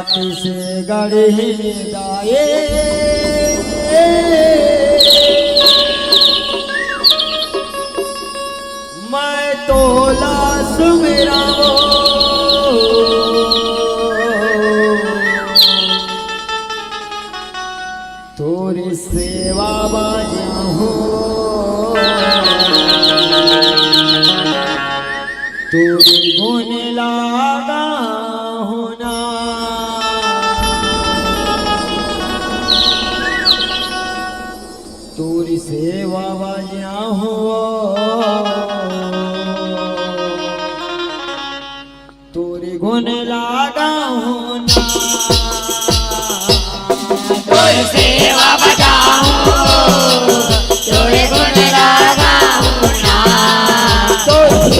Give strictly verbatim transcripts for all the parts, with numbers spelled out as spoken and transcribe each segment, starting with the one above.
छत्तीसगढ़ ही गाए। मैं तोला सुमिरावो, तोरी सेवा बाजा हो, तोरी गुण लागा हो ना। तोरी सेवा बाजा हो, तोरी गुण लागा हो ना। तोरी सेवा बाजा हो, तोरी गुण लागा हो ना। तोरी सेवा बाजा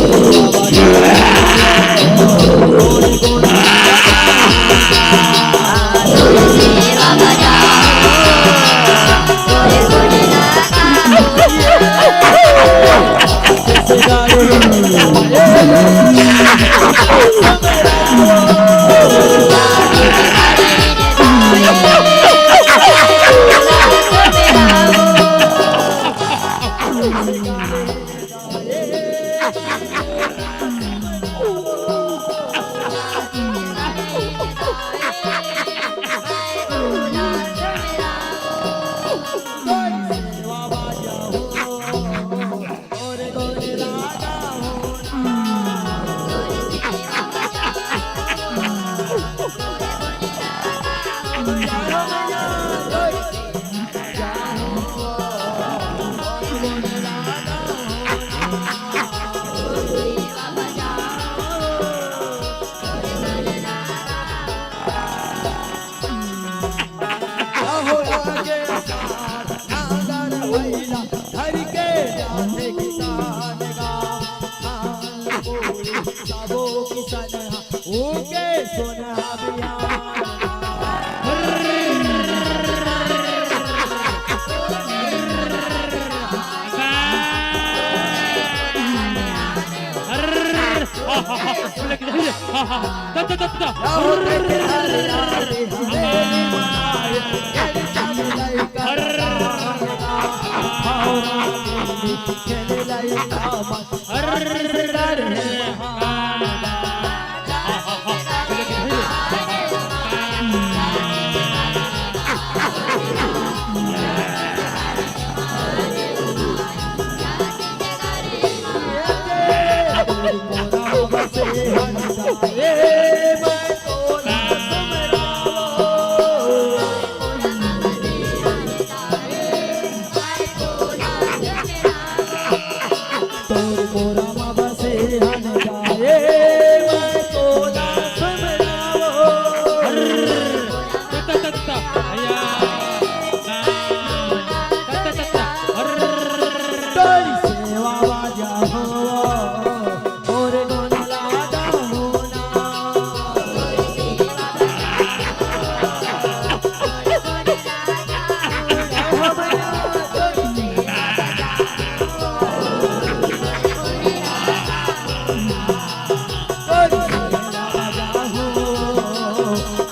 हो,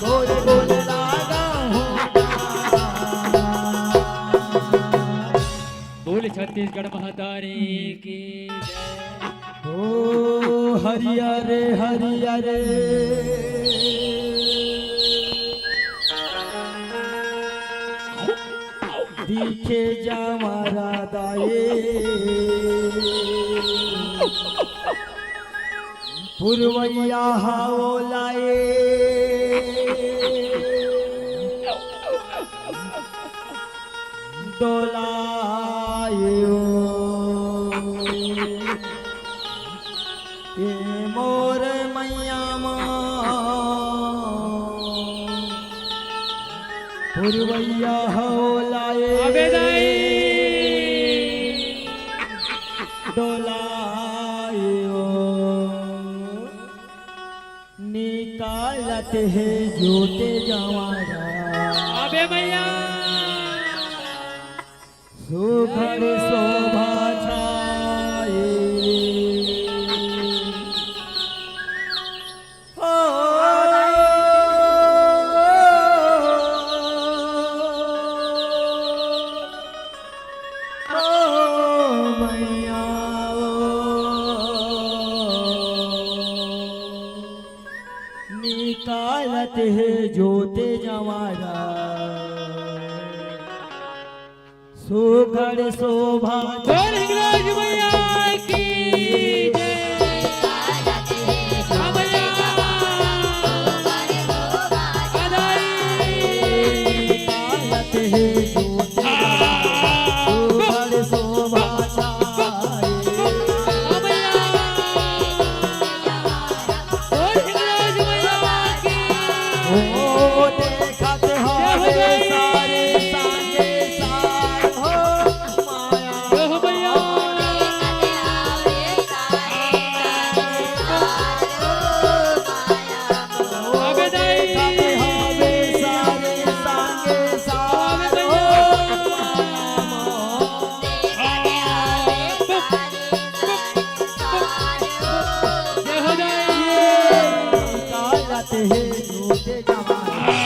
तोरी गुण लागा हो ना। बोल छत्तीसगढ़ महतारी की जय। ओ हरिया रे हरिया रे, दिखे जवारा दाए, पुरवैया हवो लाए। डोलायो ए मोर मैया मा, पुरवैया हो लाए। अबे दाई। डोलायो निकालत हे जोते जवारा। अबे मैया। सुघड़ शोभा छाए। ते हे जोते जवारा, सुघड़ शोभा। बोल हिंगराज मैया की जय। हाँ भैया। बधाई। ते हे जोते जवारा, सुघड़ शोभा छाए। हाँ भैया। बोल हिंगराज मैया की। ओ देखत हवे सारे संगे सार हो माया। जय हो मैया। ओ देखत हवे सारे संगे सार हो माया। जय हो जाए। कालत हे जोते जवारा,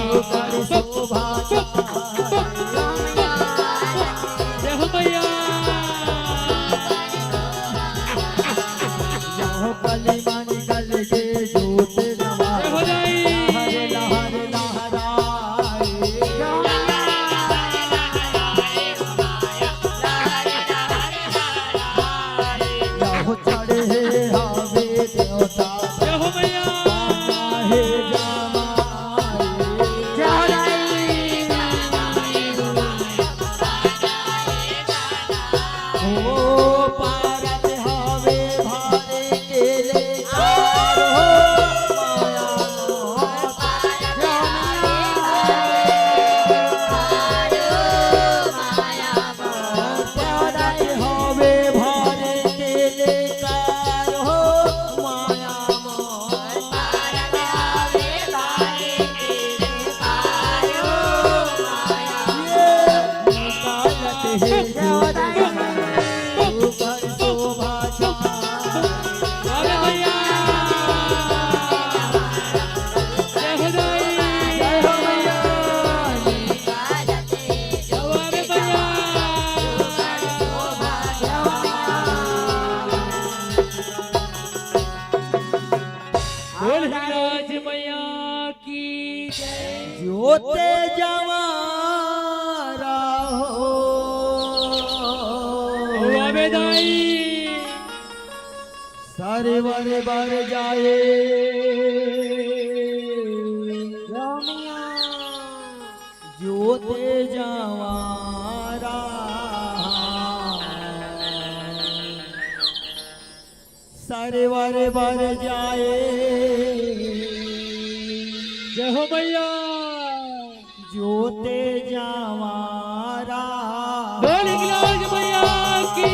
ओकर शोभा छाए। जय हो मैया। जय हो कली मणि कल के जोते जवारा, जय हो जाए। लहर लहर लहराए। यहो चढ़े हवे देवता, जय हो मैया। हे जमाई। जय हो राई। ओ पारत हवे भारे के ले पार हो माया। प्यारा हवे भारे के लेकर हो माया मोर। ये कालत हे जोते ऊपर शोभा छाए। अरे भैया। जय हो दाई। जय हो मैया। बोल हिंगराज मैया की जय। जोते जवारा हो। वावे दाई। सारे बारे बार जाए। जोते जवारा। सारे बारे बार जाए। जय हो मैया। जोते जवारा। बोल हिंगराज मैया की।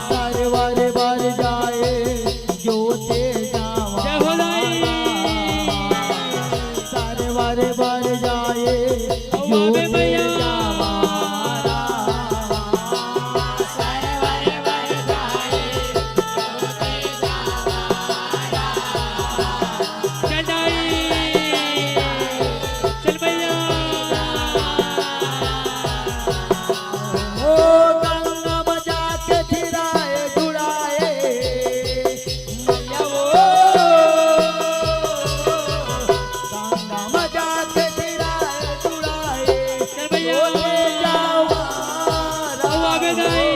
सारे वारे बार जाए जोते जवारा। जय हो दाई। सारे वारे बार जाए जोते जवारा। चल दाई। चल भैया। ओ गंगा बजा के फिराए जुड़ाए, मैया ओ गंगा बजा के फिराए जुड़ाए, चल भैया। ओ ले जावा ओ आवे दाई।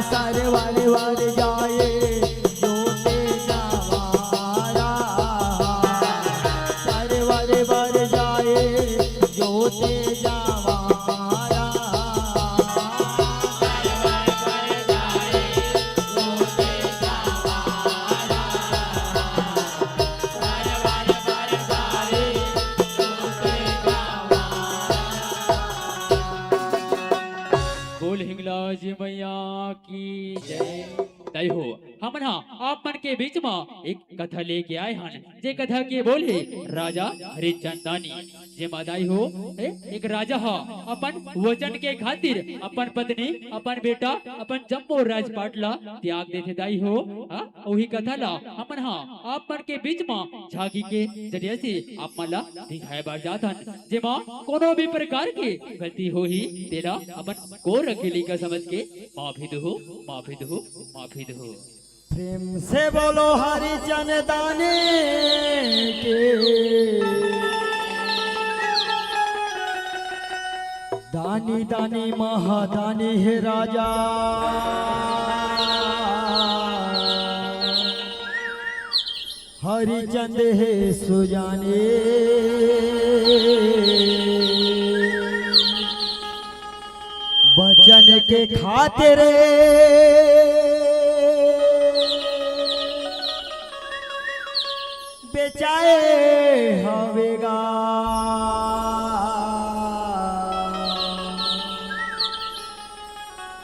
सारे वाले वाले जाए जोते जवारा। सारे वाले वाले जाए जोते जवारा। बोल हिंगलाज मैया की जय। तय हो, हमन हा आप मन के बीच म एक कथा लेके आए हन, जे कथा के बोल हे राजा हरिचंदानी। जेमा दाई हो, ए, एक राजा ह अपन वचन के खातिर अपन पत्नी, अपन बेटा, अपन जम्मो राजपाट ला त्याग देथे दाई हो। हाँ, उही कथा ला हमन हा आप मन के बीच म झांकी के जरिया से आप मन ला दिखाए बर जात हन, जेमा कोनो भी प्रकार के गलती होही, तेला अपन कोर के लइका समझ के माफी दुहू, माफी दुहू, माफी दुहू। प्रेम से बोलो हरिचंद दानी की। दानी दानी महादानी हे राजा, हरिचंद हे सुजानी। बचन के खातिर बेचाए हवे गा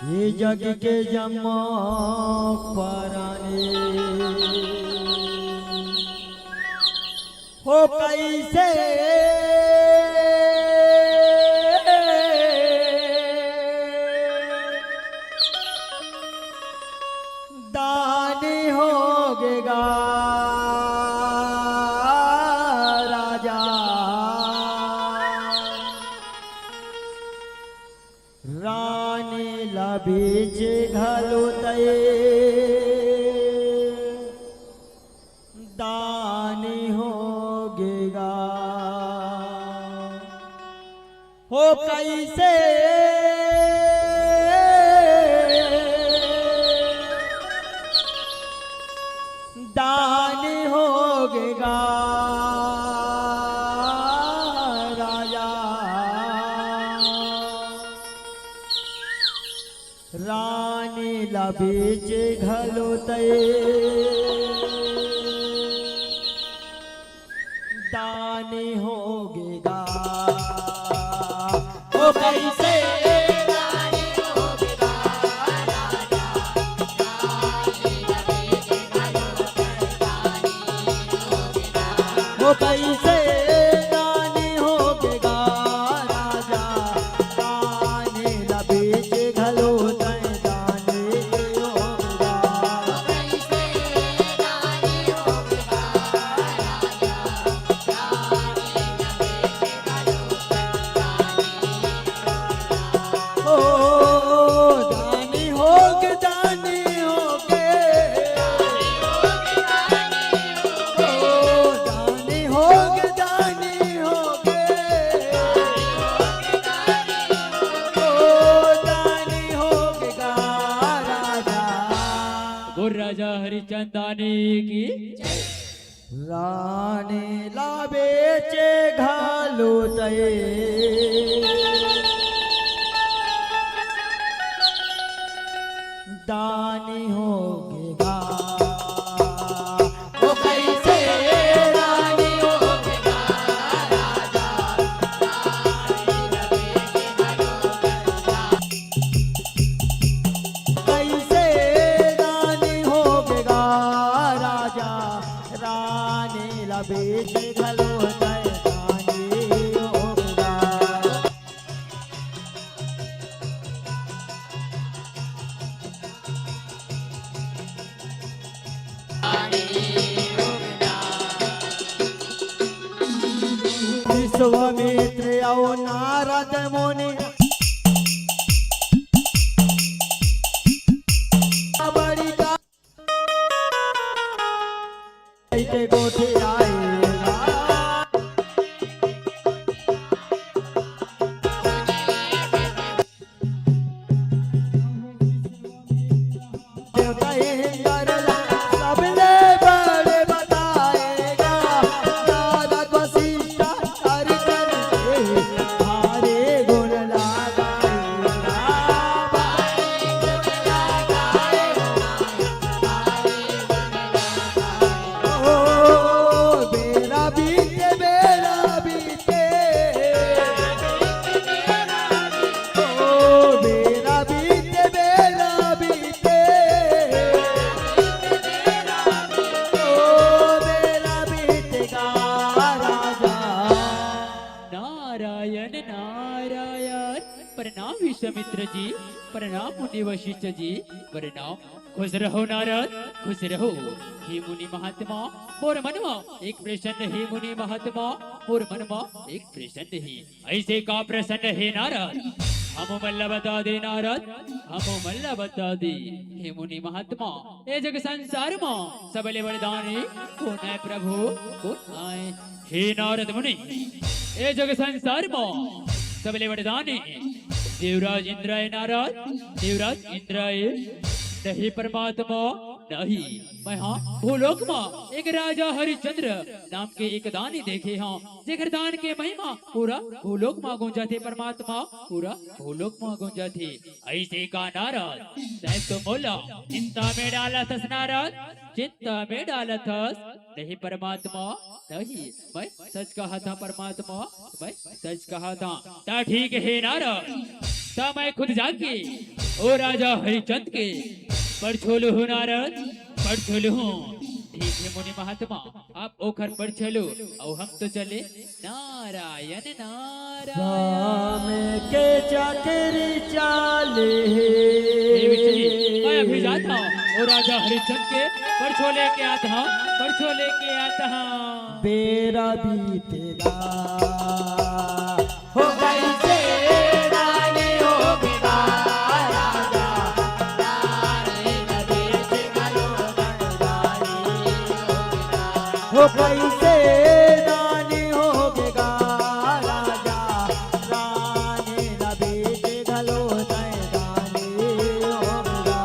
ये जग के जम्मो परानी। हो कइसे दानी होगे गा राजा, रानी ला बेचे घलो तय दानी होगे गा। हो कइसे दानी होगे गा राजा, रानी ला बेचे घलो तय दानी होगे गा। ओ कइसे दानी होगे गा राजा, रानी ला बेचे घलो तय दानी होगे गा। ओ कइसे दानी होगे गा राजा, दानी ला बेचे घलो तय दानी होगे गा। ओ दानी होगे, दानी होगे। ओ दानी होगे, दानी होगे। ओ दानी होगे गा राजा। बोल राजा हरिचंद दानी की। रानी ला बेचे घलो तय दानी होगे गा। ओ कइसे दानी होगे गा राजा, रानी ला बेचे घलो तय दानी, कइसे दानी होगे गा राजा, रानी ला बेचे घलो तय दानी होगे गा। विश्वामित्र अउ नारद मुनि बड़ी का के गोठियाए गा। देवता इंद्र ला सबले बड़े बताए गा। नारद वशिष्ठ हरि चंद के भारी गुण ला प्रणाम विश्वामित्र जी, प्रणाम मुनि वशिष्ठ जी, प्रणाम। खुश रहो नारद, खुश रहो। हे मुनि महात्मा, मोर मन म एक प्रश्न हे मुनि महात्मा, मोर मन म एक प्रश्न हे। अइसे का प्रश्न हे नारद? हमन ला बता दे नारद, हमन ला बता दे। हे मुनि महात्मा, ए जग संसार म सबले बड़े दानी कोन आय प्रभु, कोन आय? हे नारद मुनि, ए जग संसार म सबले बड़े दानी देवराज इंद्र आय नारद, देवराज इंद्र आय। नहीं परमात्मा, नहीं। मैं हा भूलोक म एक राजा हरिश्चंद्र नाम के एक दानी देखे हंव, जेकर दान के महिमा पूरा भूलोक म गूंजथे परमात्मा, पूरा भूलोक म गूंजथे। अइसे का नारद, तैं तो मोला चिंता में डालत हस नारद, चिंता में डालत हस। नहीं परमात्मा, नहीं, मैं सच कहत हंव परमात्मा, मैं सच कहत हंव। त ठीक हे नारद, त मैं खुद जाके ओ राजा हरिश्चंद्र के परछोलहूं नारद, परछोलहूं। ठीक हे मुनि महात्मा, आप ओकर परछोलव, अउ हम तो चले नारायण नारायण। राम के चक्र चाले हे। हे विष्णु जी, मैं अभी जात हंव, ओ राजा हरिश्चंद्र के परछोले के आत हंव, परछोले के आत हंव। बेरा बीतेगा। हो कइसे दानी होगे गा राजा, रानी नदी से घलो दानी होगे गा। हो कइसे दानी होगे गा राजा, रानी नदी से घलो दानी होगे गा।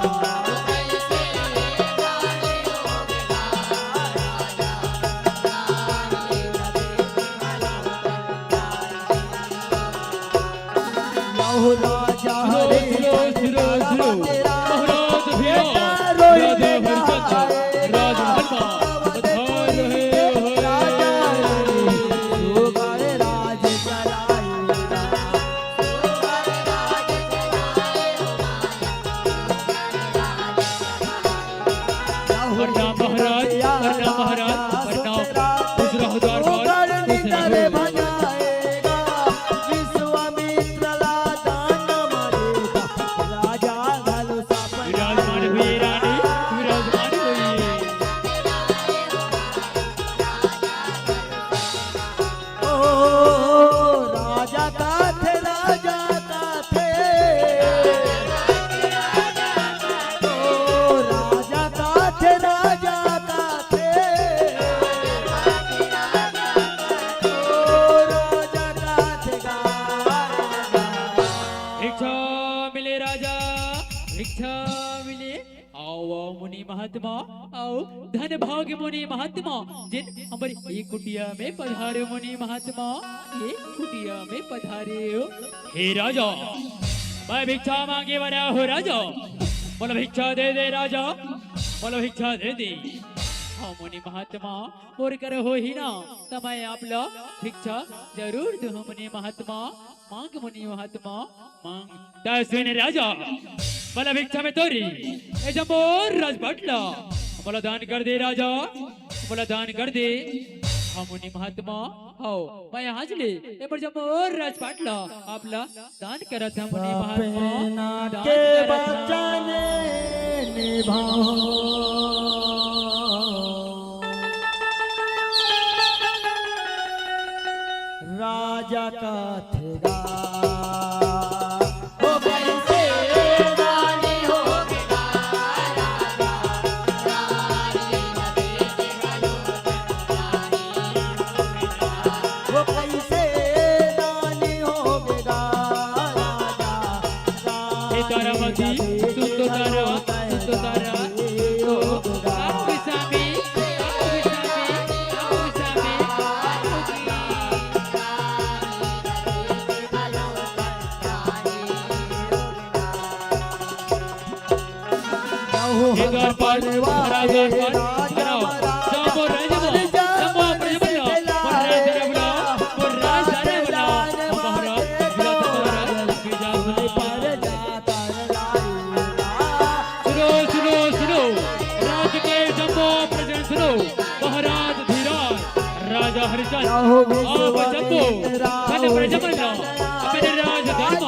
लहु राजा हरे सुनो, सुनो, सुनो। महाराज भैया, राजा हरिश्चंद्र, राजमहल में पधार रहे हो। प्रणाम महाराज, प्रणाम महाराज, प्रणाम। खुश रहो दरबार, खुश रहो। विश्वामित्र ला दान मारे गा, राजा घलो सपना विराजमान हुई रानी, विराजमान हुई। ओ राजा काथे, राजा काथे। ओ राजा काथे, राजा काथे। ओ राजा काथे गा। भिक्षा मिले राजा, भिक्षा मिले। आओ, आओ मुनि महात्मा, आओ धन भाग मुनि महात्मा, जेन हमर ए कुटिया में पधारे मुनि महात्मा, ए कुटिया में पधारे हो। हे राजा, मैं भिक्षा मांगे वाला हो राजा, मोला भिक्षा दे दे राजा, मोला भिक्षा दे दे। हाँ मुनि महात्मा, मोर कर होही ना, त मैं आप ला भिक्षा जरूर दूँ मुनि महात्मा। मांग मुनि महात्मा, मांग। त सुन राजा, मोला भिक्षा में तोरी ए जम्मो राजपाट ला मोला दान कर दे राजा, मोला दान कर दे। हाँ मुनि महात्मा, हव, मैं आज ले ए मोर जम्मो राजपाट ला आप ला दान करत हंव मुनि महात्मा, दान के करत हंव। वचन निभाओ। राजा काथे गा। हो कइसे दानी होगे गा राजा, रानी नदी के घलो दानी होगे गा। हो कइसे दानी होगे गा राजा, हे तारामती, सुन तो तारा, सुन तो तारा, सुन तो। आओ स्वामी, आओ स्वामी, आओ स्वामी, आओ स्वामी। हे द्वारपाल, महाराज द्वारपाल, हराओ। जाओ, बोल रहे जाओ, जाओ, बोल रहे जाओ, बोल रहे जाओ, बोल रहे जाओ, बोल रहे जाओ, महाराज, महाराज, महाराज, सुनो, सुनो, सुनो, राज के जम्मो प्रजन सुनो, महाराज धीराज, राज राजा हरिचंद, आप सबको धन प्रजा मन ला अपने राजधर्म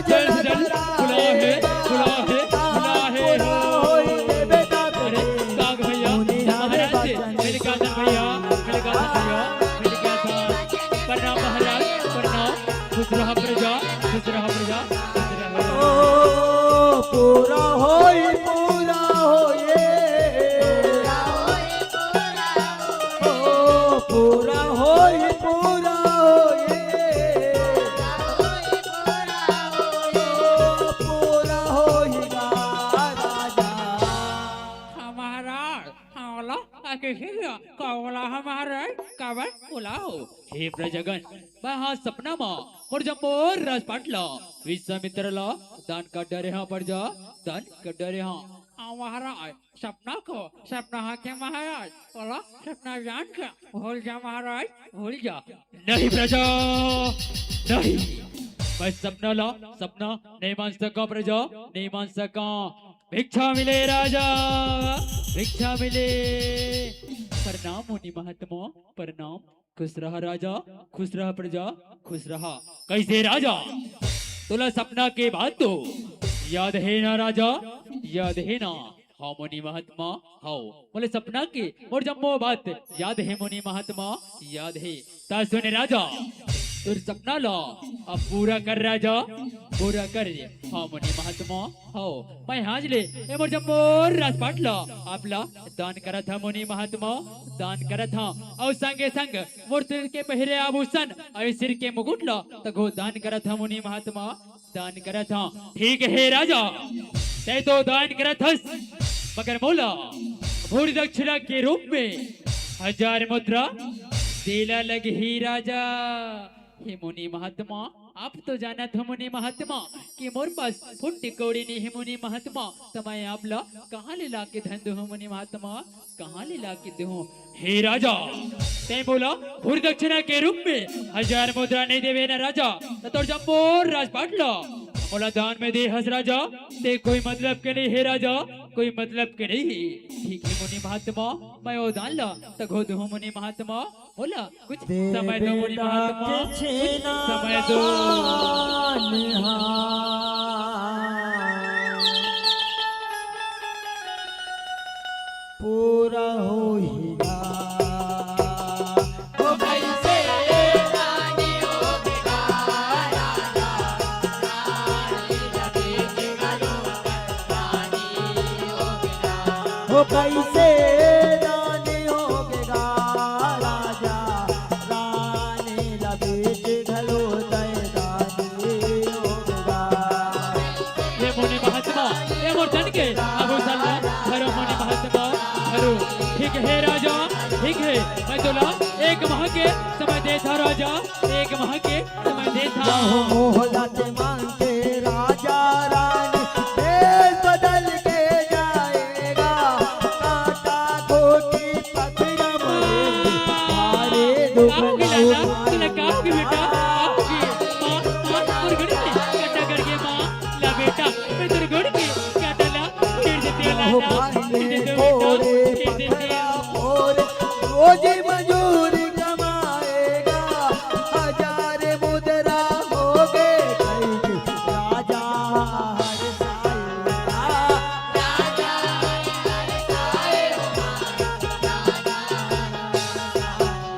जल जल बुलाहे, बुलाहे, बुलाहे हो। अरे काग भैया, महाराज जी, मिल गया था भैया, मिल गया था भैया, मिल गया था। प्रणाम महाराज, प्रणाम। खुश रहा प्रजा, खुश रहा प्रजा, खुश रहा। ओ पूरा होई, पूरा होई। ओ पूरा होई, पूरा होई। ओ पूरा होई गा राजा। हाँ महाराज, हाँ बोला, आ किसी का बोला हमारे, काबर बोला हो? हे प्रजागण, मैं हा सपना मा मोर जम्मो राजपाट ला विश्वामित्र ला दान कर डरे हा प्रजा, दान कर डरे हा। हाँ महाराज, सपना को सपना हा के महाराज, बोला सपना जान के भूल जा महाराज, भूल जा। नहीं प्रजा, नहीं, मैं सपना ला सपना नहीं मान सका प्रजा, नहीं मान सका। भिक्षा मिले राजा, भिक्षा मिले। प्रणाम मुनि महात्मा, प्रणाम। खुश रहा राजा, खुश रहा प्रजा, खुश रहा। कैसे राजा? तोला सपना के बात तो याद हे ना राजा, याद हे ना? हाँ मुनि महात्मा, हाँ। मोला सपना के मोर जम्मो बात याद हे मुनि महात्मा, याद हे। ता सुन राजा, तोर सपना ला अब पूरा कर राजा, पूरा कर। हाँ मुनि महात्मा, हाँ। मैं आज ले ए मोर जम्मो राजपाट ला आप ला दान करत हा मुनि महात्मा, दान करत हा। अउ संगे संग मोर सिर के पहिरे आभूषण अउ सिर के मुकुट ला तको दान करत हा मुनि महात्मा, दान करत हा। ठीक हे राजा, तै तो दान करत हस, मगर मोला भूरि दक्षिणा के रूप में हजार मुद्रा देला लगही राजा। हे मुनि महात्मा, आप तो जानत हो मुनि महात्मा कि मोर पास फुट्टी कौड़ी नहीं हे मुनि महात्मा, त मैं आप ला कहाँ ले लाके धन दूँ मुनि महात्मा, कहाँ ले लाके दूँ? हे राजा, तै मोला भूरि दक्षिणा के रूप में हजार मुद्रा नहीं देवे ना राजा, त तोर जम्मो राजपाट ला मोला दान में दे हस राजा, ते कोई मतलब के नहीं हे राजा, कोई मतलब के नहीं हे। ठीक हे मुनि महात्मा, मैं ओ दान ला तको दूँ मुनि महात्मा, बोला, कुछ समय दो मुनि महात्मा, कुछ समय दो। पूरा होइगा। ओ कैसे रानी होगेगा राजा, रानी लगे के घलो रानी होगेगा। ओ कैसे रानी होगेगा राजा, रानी ला बेच घलो तै दानी होगेगा। हे मुनि महात्मा, ए मोर तन के आभूषण ला धरो मुनि महात्मा, धरो। ठीक हे राजा, ठीक हे, मैं तोला एक माह के समय देत हा राजा, एक माह के समय देत हा। मोहला ते मांग के राजा रानी भेष बदल के जाएगा, कांटा गोटी पथरा मरे, मारे दुख का होगी लाला? लाला, का होगी बेटा? का होगी? माँ, माँ, मोर गोड़ के कांटा गड़ गे माँ, ला बेटा, मैं तोर गोड़ के कांटा ला फेर देते लाला, फेर देते बेटा, फेर देते। रोजी मजूरी कमाएगा, हजार मुद्रा होगे कहीं राजा हर साल।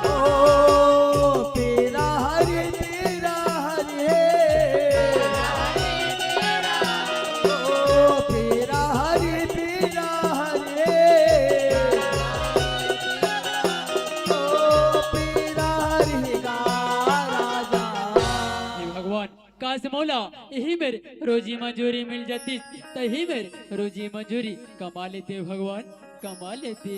ओ पीरा हरि पीरा हरि हे। ओ पीरा हरि पीरा हरि हे। ओ पीरा हरि गा राजा। हे भगवान, काश मोला इही मेर रोजी मंजूरी मिल जातिस, त इही मेर रोजी मंजूरी कमा लेते भगवान, कमा लेते।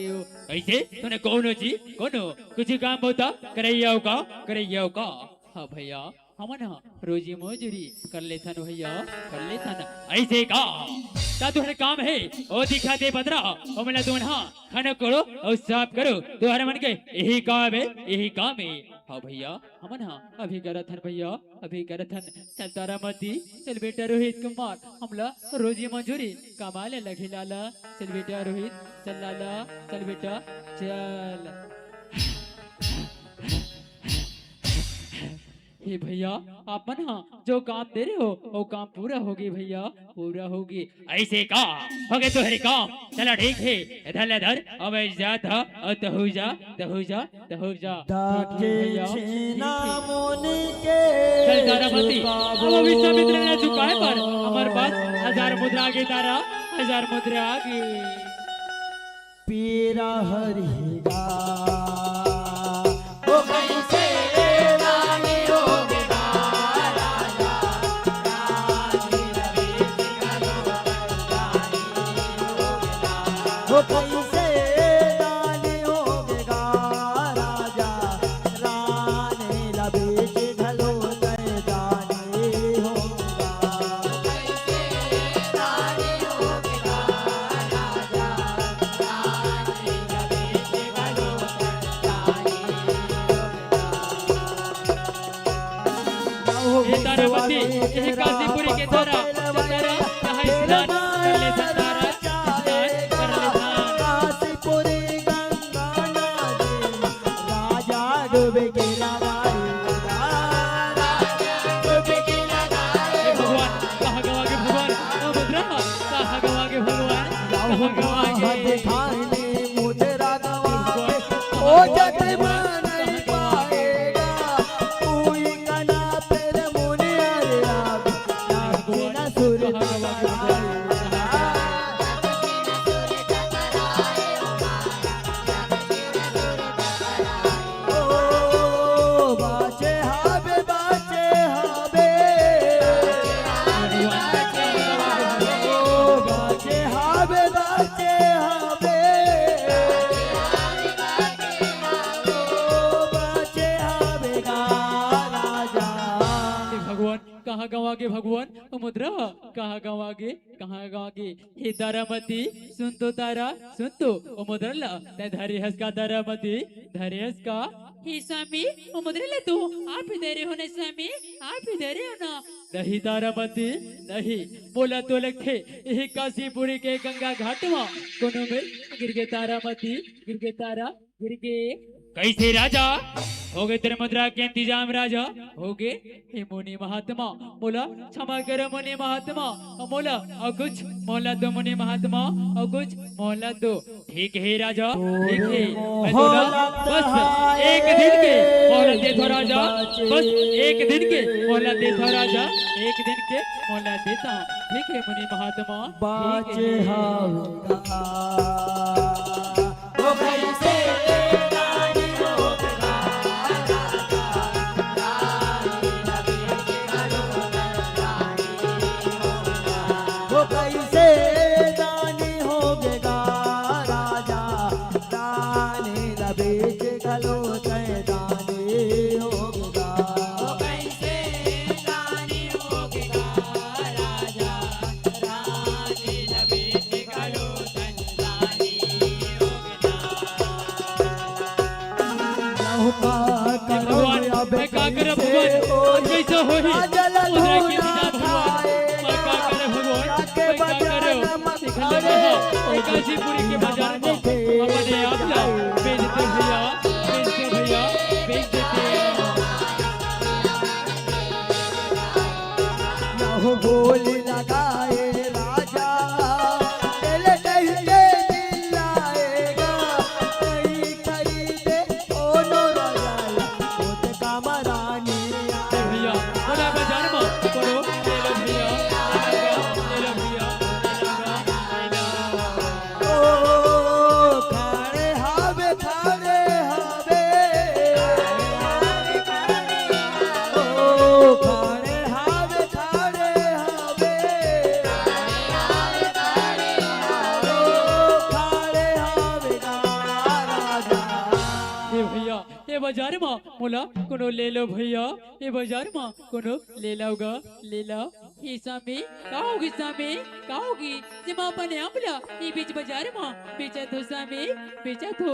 कैसे? तूने कोनो जी, कोनो कुछ काम बता करैया हो का, करैया हो का? हाँ भैया, हमन ह रोजी मजूरी कर लेथन भैया, कर लेथन। ऐसे का? त तुहर काम हे, ओ दिखा दे बदरा, ओ मोला दोनहा खाना करो अउ साफ करो, तुहर मन के यही काम हे, यही काम हे। हाँ भैया, हमन ह अभी करत हन भैया, अभी करत हन। चल तारा मती, चल बेटा रोहित कुमार, हमला रोजी मंजूरी कमा ले लगही लाला। चल बेटा रोहित, चल लाला, चल बेटा, चल। हे भैया, आप मन हा जो काम दे रहे हो, वो काम पूरा होगे भैया, पूरा होगे। ऐसे का होगे तोहरे काम? चला ठीक हे, इधर ले धर, अब जात हा, और तहू जा, तहू जा, तहू जा। ठीक हे भैया, ठीक हे। चल तारामती, अब विश्वामित्र ला झुकाए बर हमर पास हजार मुद्रा आगे तारा, हजार मुद्रा आगे। पीरा हरिगा। ओ कैसे रानी होगे गा राजा, रानी रवि सिंह लोकल रानी होगे गा। ओ कैसे रानी होगे गा राजा, रानी रवि सिंह लोकल रानी होगे गा। हे तारामती, हे काशीपुरी के तारा, तारा, यहाँ स्नान कर ले, तारा, स्नान कर ले, तारा। काशीपुरी गंगा नदी में राजा डूब के लवाई, राजा डूब के लवाई। हे भगवान, कहाँ गवा गे भगवान? ओ मुद्रा, कहाँ गवा गे भगवान? कहाँ गवा गे? दिखाई नहीं मुझे राघवा के, ओ जग में नहीं पाएगा, कोई कना फिर मुनि अरे आप, नाग बिना सुर टकराए। ओ बाचे हावे, बाचे हावे। ओ बाचे हावे, बाचे हावे। ओ बाचे हावे गा राजा। हे भगवान, कहाँ गवा गे भगवान? ओ मुद्रा, कहाँ गवा गे? कहाँ गवा गे? हे तारामती, सुन तो तारा, सुन तो। ओ मुद्रा ला, तैं धरे हस का तारामती? धरे हस का? हे स्वामी, ओ मुद्रा ला तो आप ही धरे हो ना स्वामी, आप ही धरे हो ना। नहीं तारामती, नहीं। मोला तो लगथे, यही काशीपुरी के गंगा घाट मा कोनो मेर गिर गे तारामती, गिर गे तारा। गिर गे। कैसे राजा? होगे तेरे मुद्रा के इंतजाम राजा? होगे। हे मुनि महात्मा, मोला क्षमा करो मुनि महात्मा, मोला अउ कुछ मोहलत दो मुनि महात्मा, अउ कुछ मोहलत दो। ठीक हे राजा, ठीक हे। मैं तोला बस एक दिन के मोहलत देथों राजा, बस एक दिन के मोहलत देथों राजा, एक दिन के मोहलत देथों। ठीक हे मुनि महात्मा, ठीक हे। वो कैसे दानी होगे गा राजा, रानी ला बेच घलो तैं दानी होगे गा। वो कैसे दानी होगे गा राजा, रानी ला बेच घलो तैं दानी होगे गा। हे भगवान, मैं का करब भगवान? आज कैसा होही? उदय के बिना भगवान, मैं का करब भगवान? मैं का करब? देखा ले महा, काशीपुरी के बाजार में अपने आप ला बेच दे भैया, बेच दे भैया, बेच देते हैं। यहो गोली लगाए राजा, तेल कहिके चिल्लाएगा, नहीं खरीदे कोनो राजा, खुद का मरानी। ए भैया, बड़ा बाजार में पड़ो, ले लो भैया, ले लो भैया, ले लो भैया। ओ, खड़े हावे, खड़े हावे। ओ, खड़े हावे, खड़े हावे। ओ, खड़े हावे गा राजा। ए भैया, ए बाजार मा मोला कोनो ले लो भैया, ए बाजार मा कोनो ले लो गा, ले लो। हे स्वामी, का होगे स्वामी, का होगे? जेमा अपन आम ला ए बीच बाजार मा बेचत हो स्वामी, बेचत हो।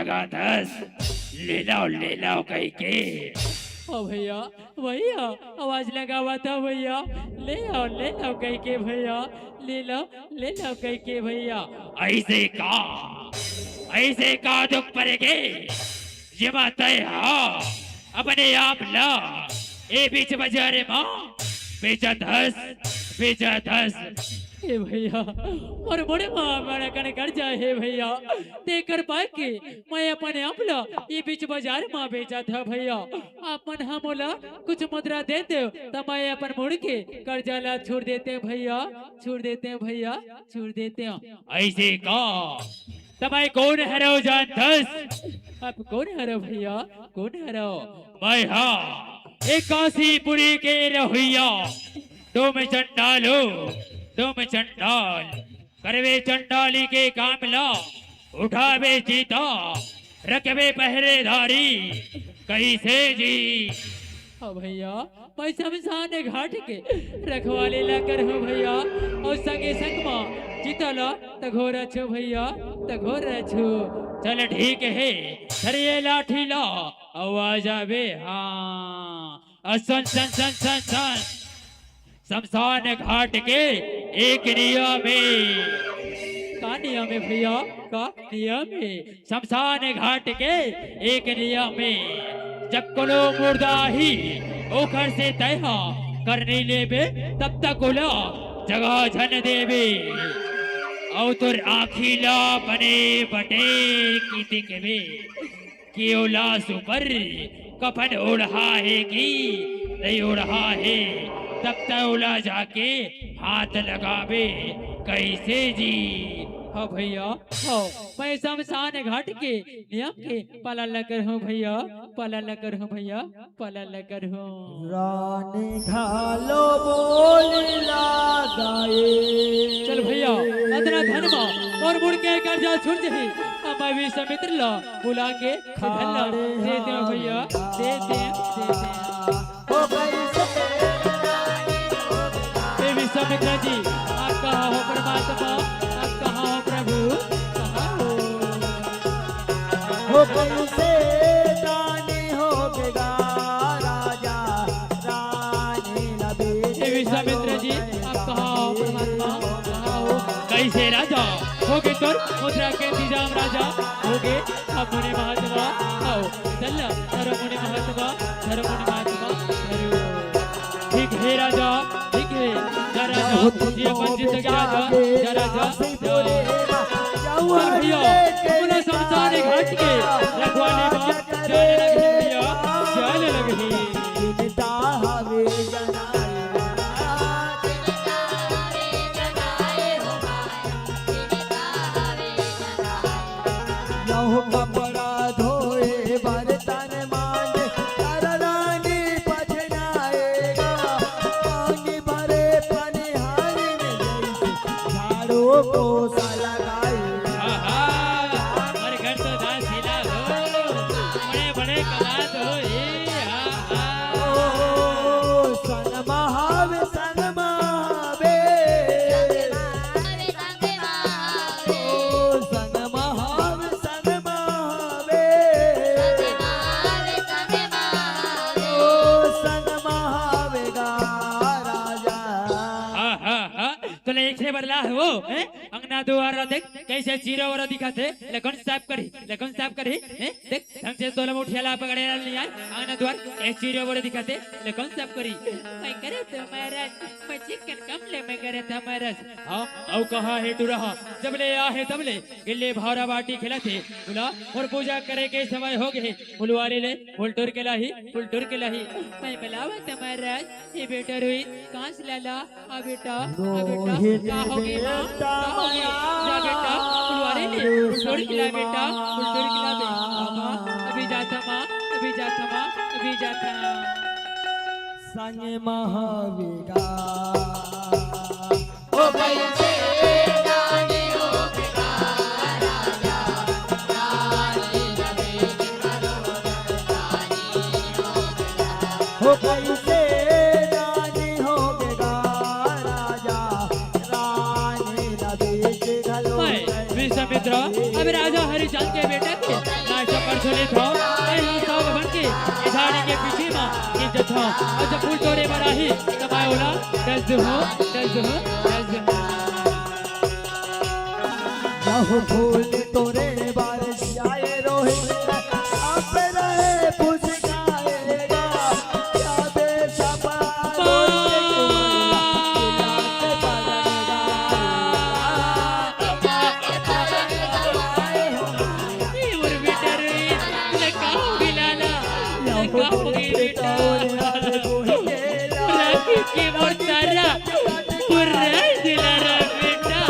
लगाथस, ले लव, ले लव कहिके। ओ भैया, भैया, आवाज लगावत हव भैया, ले लव, ले लव कहिके भैया, ले लव, ले लव कहिके भैया। अइसे का, अइसे का दुख परे गे, जेमा तैं हा अपने आप ला ए बीच बाजारे मा बेचत हस, बेचत हस। हे भैया, मोर मुड़ मा बड़ा कन कर्जा हे भैया, तेकर पाय के मैं अपन आप ला ए बीच बाजार मा बेचत हव भैया। आप मन हा मोला कुछ मुद्रा दे देव, त मैं अपन मुड़ के कर्जा ला छोड़ देतेंव भैया, छोड़ देतेंव भैया, छोड़ देतेंव। अइसे का? त मैं कोन हरव जानथस? आप कोन हरव भैया, कोन हरव? मैं हा एक काशीपुरी के रहइया, तुम चंडाल हो, तुम चंडाल। करबे चंडाली के काम ला, उठाबे चिता, रखबे पहरेदारी, कइसे जी? हाँ भैया, मैं शमशान घाट के रखवाली ला करहूँ भैया, अउ संगे संग मा चिता ला तघोरहूँ भैया, तघोरहूँ। चल ठीक हे, धर ये लाठी ला, अउ आ जाबे, हाँ। असन सन सन सन सन। शमशान घाट के एक नियम हे। का नियम हे भैया? का नियम हे? शमशान घाट के एक नियम हे, जब कोनो मुर्दा आही, ओखर से तैं ह करनी लेबे, तब तक ओला जगह झन देबे। अउ तोर आँखी ला बने बटेर के देखबे कि ओ लाश ऊपर कफन ओढ़ा हे कि नइ ओढ़ा हे, तब तक ओला जाके हाथ लगाबे। कइसे जी? हाँ भैया, हाँ, मैं शमशान घाट के नियम के पालन ल करहूँ भैया, पालन ल करहूँ भैया, पालन ल करहूँ। रानी घालो बोली लगाए। चल भैया, अतना धन मा अउ मुड़ के कर्जा छूट जही। अब मैं विश्वामित्र ला बुला के धन ला दे दे भैया, दे दे, दे दे। हो गई से हे विश्वामित्र जी, आप कहाँ हो परमात्मा, आप कहाँ हो प्रभु, कहाँ हो? हो गई से दानी हो गया राजा, रानी नबी हे विश्वामित्र जी, आप कहाँ हो परमात्मा, कहाँ हो? कइसे राजा, होगे तोर मुद्रा के इंतजाम राजा, होगे। अब मुनि महात्मा, आओ, चल, धर्म मुनि महात्मा, धर्म मुनि महात्मा, धर्म। ठीक हे राजा, ठीक हे। जा राजा, जी अपन जिंदगी राजा, जा राजा, जा। चल भैया, अपना शमशान घाट के रखवाली मा जाने लगही भैया, जाने लगही। यहू कपड़ा धोए बर्तन मांजे, रानी पछनाएगा। पानी भरे पनिहारी में जैसे झाड़ू पोछा लगाई। आहा, हमारे घर तो दास हिला हो, बड़े बड़े कमात हो, ए, हा, हा। ओ, सन महावे, सन महावे। ओ, सन महावे, सन महावे। ओ, सन महावे गा राजा। हा, हा, हा। तोला एक से बदला हे वो, हैं? अंगना दुवारा देख, कइसे चीरा वारा दिखत हे। ले कोन साफ करही, ले कोन साफ करही, हैं? देख, ढंग से तोला मुठिया ला पकड़े ला नइ आय। अंगना दुवार, कइसे चीरा वारा दिखत हे, ले कोन साफ करही। मैं करे तो महाराज, मैं चिकन कम ले, मैं करे तो महाराज। हाँ, अउ कहाँ हे टुरा हा? जब ले आहे तब ले गिल्ली भौंरा बांटी खेलत हे। बुला, अउ पूजा करे के समय हो गे हे। फुलवारी ले फूल टूर के लाही, फूल टूर के लाही। मैं बुलावत महाराज, ए बेटा रोहित, कांस लाला, आ बेटा, आ बेटा, रोहित का हो गे माँ? बेटा, का हो गे? जा बेटा, फुलवारी ले फूल टूर के ला बेटा, फूल टूर के ला बे। हाँ माँ, अभी जात हँव माँ, अभी जात हँव माँ, अभी जात हँव। संग महावेगा। ओ भाई से रानी हो गया राजा, रानी नवेद करो रानी हो गया। ओ भाई से रानी हो गया राजा, रानी नवेद करो। विश्वामित्र, अब राजा हरिचंद के बेटा के लाज से प्रज्वलित हो, मैं यहाँ सब बन के इधारी के पीछे मा गिर जथो। अउ जब फूल टूरे बर आही, तब मैं ओला डस दूँ, डस दूँ, डस दूँ। यह फूल टूरे बर आए रोहित, आप रहे फुसकाएगा। ए मोर बेटा रे, ले का हो गे लाला? ले का हो गे बेटा? राखी के मोर तारा, मोर राज दुलारा बेटा।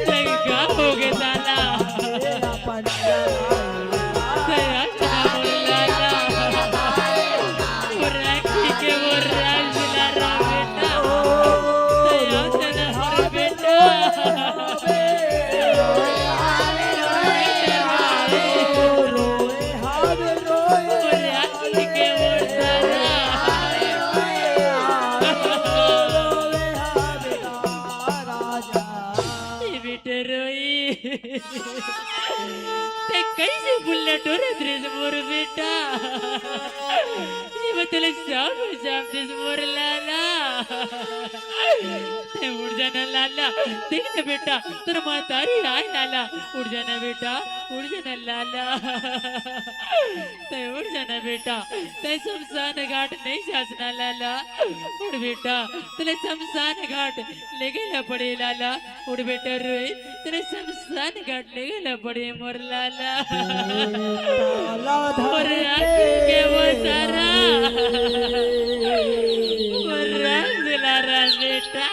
ले का हो गे लाला? दया से ना मोर लाला, मोर राखी के मोर राज दुलारा बेटा। दया से ना मोर बेटा। तैं कइसे फूल ल टोरत रेहेस मोर बेटा? ये बतले सब सब दिस मोर लाला। तैं उठ जाना लाला, देख ना बेटा, तोर महतारी आय लाला, उठ जाना बेटा, उठ जाना लाला। तैं उठ जाना बेटा, तैं शमशान घाट नइ जास ना लाला। उठ बेटा, तोला शमशान घाट लेगे ला पड़ही लाला। उठ बेटा रोहित, तोला शमशान घाट लेगे ला पड़ही मोर लाला। मोर राखी के मोर तारा, मोर राज दुलारा बेटा,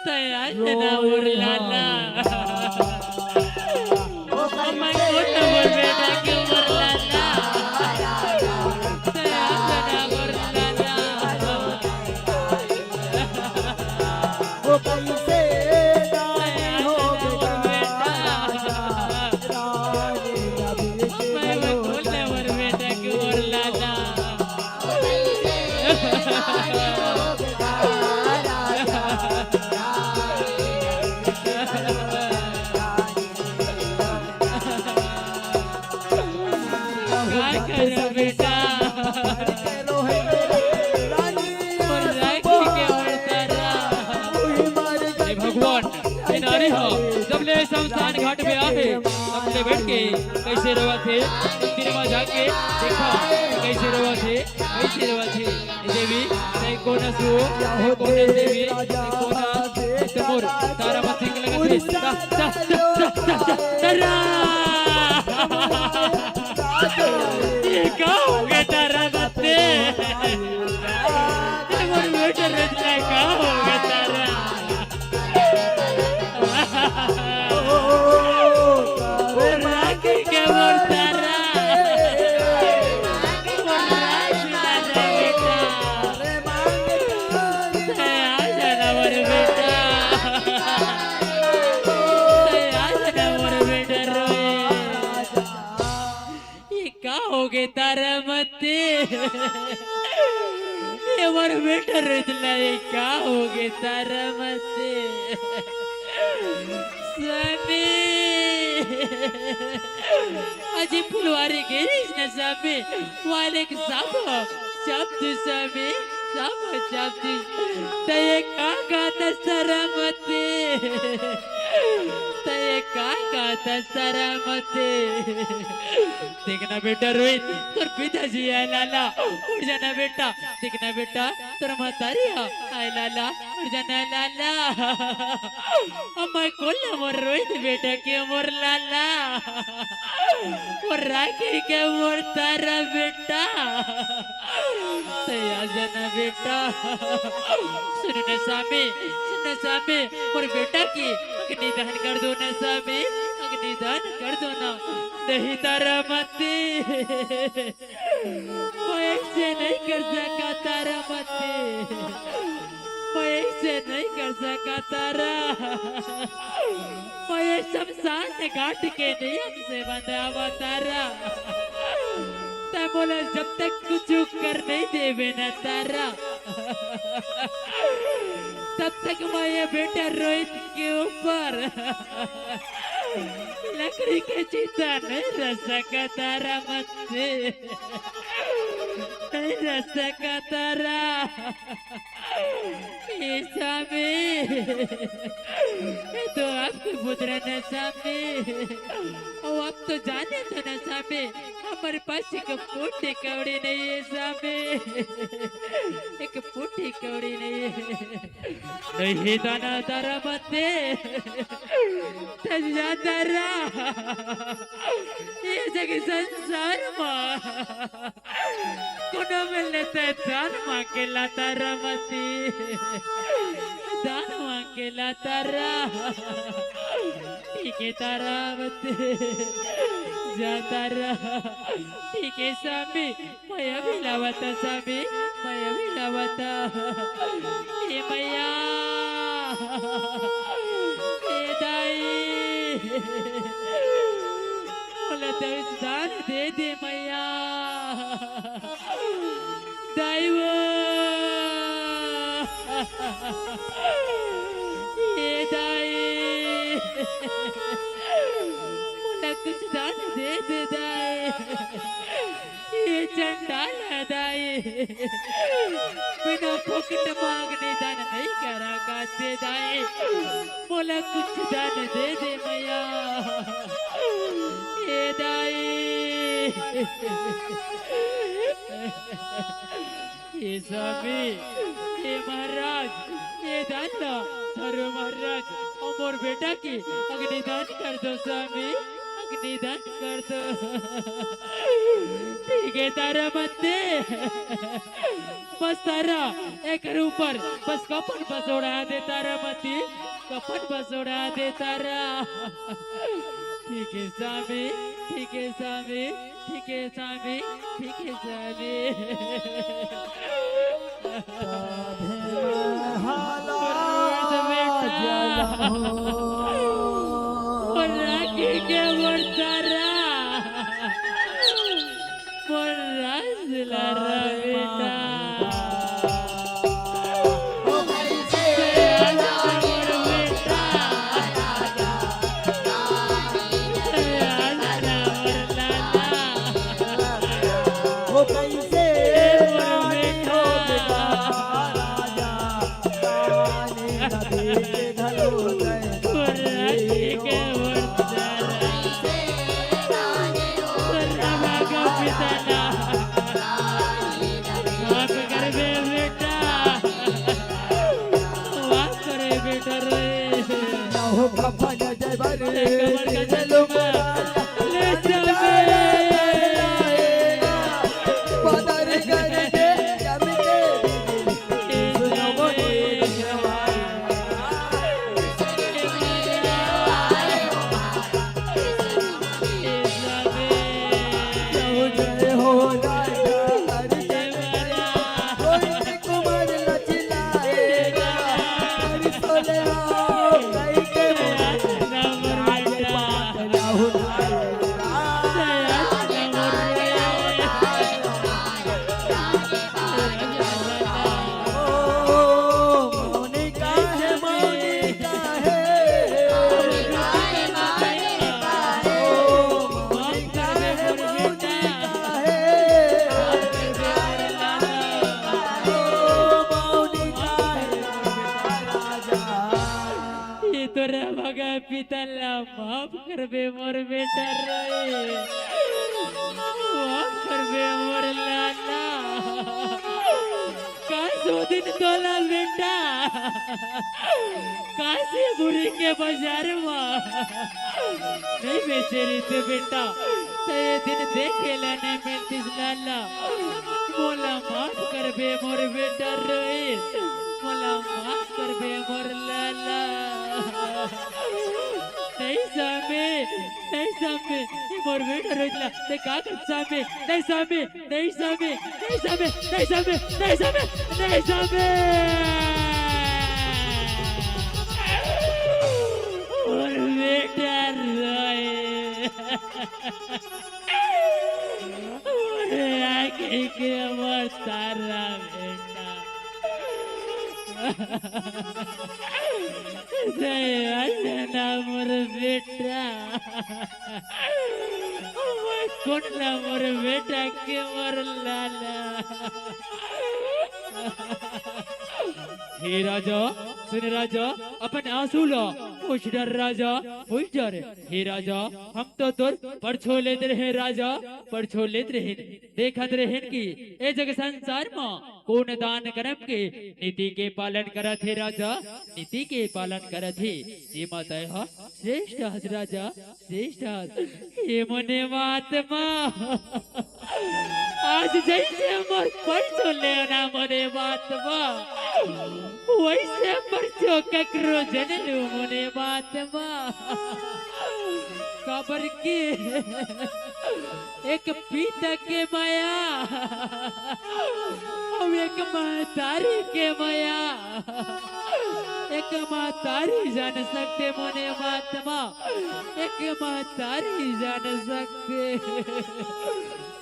तैं आ जाना मोर लाला। ओ मैं कोन मोर बेटा के मोर लाला। तैं आ जाना मोर लाला। ओ कइसे तैं आ जाना मोर बेटा। ओ मैं कोन मोर बेटा के मोर लाला। का करव बेटा? मोर राखी के मोर तारा। हे भगवान, ये नारी ह जब ले शमशान घाट में आहे, तब ले बैठ के कइसे रोवत हे। मंदिर में जाके देखा, कइसे रोवत हे, कइसे रोवत हे। देवी, तैं कोन हस ओ? तैं कोन हस देवी? तैं कोन हस? तैं मोर तारा मत ठीक लगत हे। ता, ता, ता, ता, ता, ता, तारा! ये का होगे तारा मते? ये मोर बेटा रचना का होगे तारा? मोर राखी के मोर तारा, मोर राखी तारा बेटा। तैं आ जाना मोर बेटा, तैं आ जाना मोर बेटा रोए। ये का होगे तारा मते? ये मोर बेटा रोहित ला, ये का होगे तारा मते? स्वामी, अजी फुलवारी गे रहिस ना स्वामी, वाले के सब, सब तू स्वामी, सब, सब तू। तैं ये का कहत हस तारा मते? तैं ये का कहत हस तारा मते? देख ना बेटा रोहित, तोर पिताजी आय लाला, उठ जाना बेटा। देख ना बेटा, तोर महतारी ह आय लाला, उठ जाना लाला। अब मैं कोन ला मोर रोहित बेटा के मोर लाला, मोर राखी के मोर तारा बेटा। तैं आ जाना बेटा। सुन ना स्वामी, सुन ना स्वामी, मोर बेटा के अग्निदान कर दो ना स्वामी, अग्निदान कर दो ना। नहीं तारा मते, मैं अइसे नइ कर सकंव तारा मते, मैं अइसे नइ कर सकंव तारा। मैं ये शमशान घाट के नियम से बंधावंव तारा। तैं मोला जब तक कुछु कर नइ देबे ना तारा, तब तक मैं ये बेटा रोहित के ऊपर लकड़ी के चिता नइ रच सकंव तारा मते, नइ रच सकंव तारा। ए स्वामी, ये तो आपके पुत्र ना स्वामी, अउ आप तो जानत हो ना स्वामी, हमर पास एक फूटी कौड़ी नइ हे स्वामी, एक फूटी कौड़ी नइ हे। नहीं दाना तारा मते, तैं जा तारा, ये जग संसार मा कोनो मिलने तैं दान मांगे ला तारा मते, दान मांगे ला तारा। ठीक हे तारा मते, जा तारा। ठीक हे स्वामी, मैं अभी लावत हंव स्वामी, मैं अभी लावत हंव। ए मैया, ए दाई, मोला दस दान दे दे मैया। दाई वो, ए दाई, कुछ दान दे दे दाई। ये चंडाल हे दाई, बिना फोकट म अग्नि दान नइ करा का दे दाई। मोला कुछ दान दे दे मैया, ए दाई। हे स्वामी, हे महाराज, ये दान ला थारो महाराज अउ मोर बेटा के अग्निदान कर दो स्वामी, अग्निदान कर दो। ठीक हे तारा मत दे, बस तारा एकर ऊपर बस कफन बस ओढ़ा दे तारा मत दे, कफन बस ओढ़ा दे तारा। ठीक हे स्वामी, ठीक हे स्वामी। ठीक हे स्वामी, ठीक हे स्वामी। तभे महला रोज बेटा। जलहु। मोर राखी के मोर तारा। मोर राज दुलारा बेटा। ये तो रे भगा पिता ला माफ करबे मोर बेटा रे, माफ करबे मोर लाला। कास ओ दिन तोला बेटा, काशी गुरी के बाजार म नइ बेचे रहिते बेटा, त ये दिन देखे ला नइ मिलतिस लाला। मोला माफ करबे मोर बेटा रोहित, मोला माफ करबे मोर लाला। नइ सामे, नइ सामे, ये मोर बेटा रोहित ला, ते का कर सामे, नइ सामे, नइ सामे, नइ सामे, नइ सामे, नइ सामे, नइ सामे। मोर बेटा रोहित। मोर आँखी के मोर तारा बेटा। दया से ना मोर बेटा। मोर कोन ना मोर बेटा के मोर लाला। हे राजा, सुन राजा, अपन आंसू ला पोंछ डर राजा, पोंछ डर। हे राजा, हम तो तोर परछो लेत रहेन राजा, परछो लेत रहेन, देखत रहेन कि ए जग संसार म कोन दान करम के नीति के पालन करत हे राजा, नीति के पालन करत हे। जेमा तैं ह श्रेष्ठ हस राजा, श्रेष्ठ हस। हे मोने महात्मा, आज जइसे मोर परछो लेना मोने महात्मा, वइसे परछो ककरो झन लू मोने महात्मा। काबर के एक पिता के मया अउ एक महतारी के मया, एक महतारी जान सकथे मोने महात्मा, एक महतारी जान सकथे।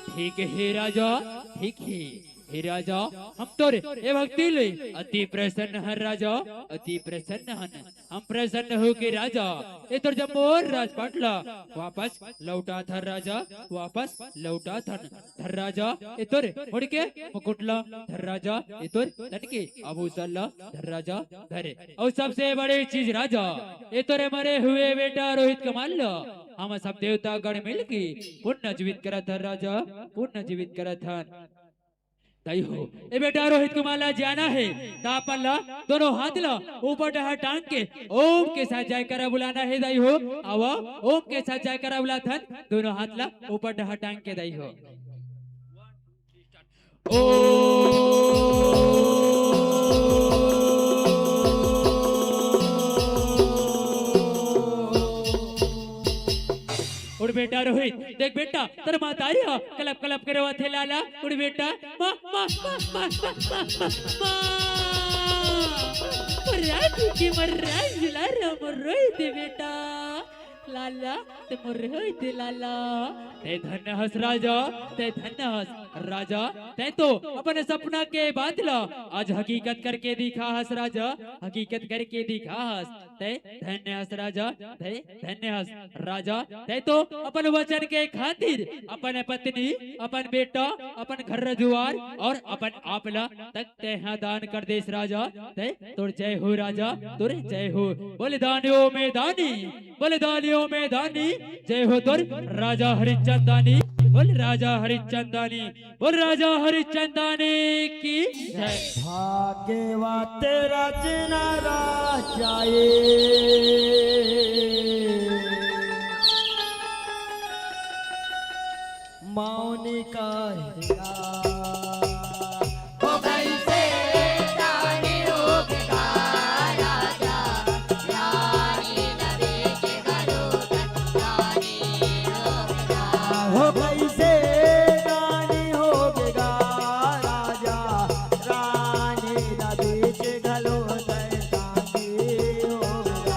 ठीक हे राजा, ठीक हे। हे राजा, हम तोर ए भक्ति ले अति प्रसन्न हन राजा, अति प्रसन्न हन। हम प्रसन्न हो के राजा, ए तोर जम्मो राजपाट ला वापस लौटाथन राजा, वापस लौटाथन। धर राजा, ए तोर मुड़ के मुकुट ला, धर राजा, ए तोर तन के आभूषण ला, धर राजा, धरे। अउ सबसे बड़े चीज राजा, ए तोरे मरे हुए बेटा रोहित कुमार ला हम सब देवता गण मिल के पुनर्जीवित करत हन राजा, पुनर्जीवित करत हन। दाई हो, ए बेटा रोहित कुमार ला जाना हे, त अपन ला दोनों हाथ ला ऊपर डहर टांग के ओम के साथ जयकारा बुलाना हे दाई हो। आवा, ओम के साथ जयकारा बुलाथन, दोनों हाथ ला ऊपर डहर टांग के दाई हो। ओ उड़ बेटा रोहित, देख बेटा, तोर महतारी ह कलप कलप के रोवत हे लाला। उड़ बेटा, माँ, माँ, माँ, माँ, माँ, माँ, माँ। मोर राजू के मोर राजू ला रे मोर रोहित बेटा। लाला, ते मोर रोहित लाला। ते धन्य हस राजा, ते धन्य हस राजा। ते तो अपन सपना के बात ला आज हकीकत करके दिखा हस राजा, हकीकत करके दिखा हस। ते धन्य हस राजा, ते धन्य हस राजा। ते तो अपन वचन के खातिर अपन पत्नी, अपन बेटा, अपन घर जुआर और अपन आप ला तक तेहा दान कर देस राजा। ते तोर जय हो राजा, तोर जय हो। बोल दानियों में दानी, बोल दानियों में दानी। जय हो तोर राजा हरिचंदानी, बोल राजा हरिचंदानी, बोल राजा हरिचंदानी की जय। भाग्यवत रचना राजा ए। मौनी कहेगा। ओ कैसे दानी होगा राजा, रानी नदी के घरों तक दानी होगा। हो कैसे दानी होगा राजा, रानी नदी के घरों तक दानी होगा।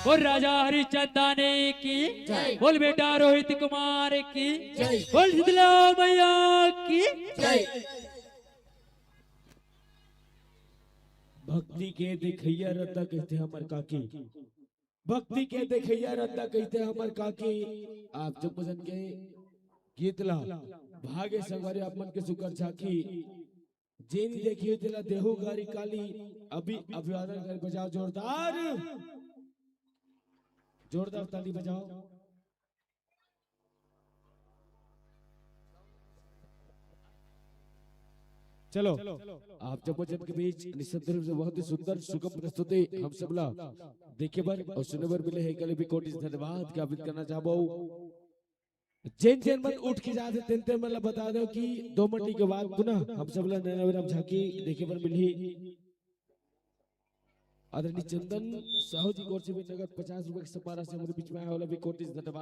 बोल राजा हरिचंदानी की जय। बोल बेटा रोहित कुमार की जय। बोल शीतला मैया की जय। भक्ति के देखैया रद्दा कहिथे हमर काकी। भक्ति के देखैया रद्दा कहिथे हमर काकी। आप जम्मो झन के गीत ला भागे संगवारी आप मन के सुकर झांकी। जेनी देखियो तेला देहू गारी काली। अभी अभिवादन कर बजाओ जोरदार, जोरदार ताली बजाओ। चलो, आप जम्मो जन के बीच निसंदेह रूप से बहुत ही सुंदर सुगम प्रस्तुति हम सबला देखे बर और सुने बर मिले हे, एकर ले भी कोटि से धन्यवाद ज्ञापित करना चाहबो। जेन जेन मन उठ के जाथे तेन तेन मन ला बता दो कि दो मंडी के बाद पुनः हम सबला नैना विराम झांकी देखे बर मिलही। आदरणीय चंदन साहू जी की ओर से भी नगद पचास रुपए के सम्मान राशि हमरे बीच में आए वाला भी कोटि से धन्यवाद।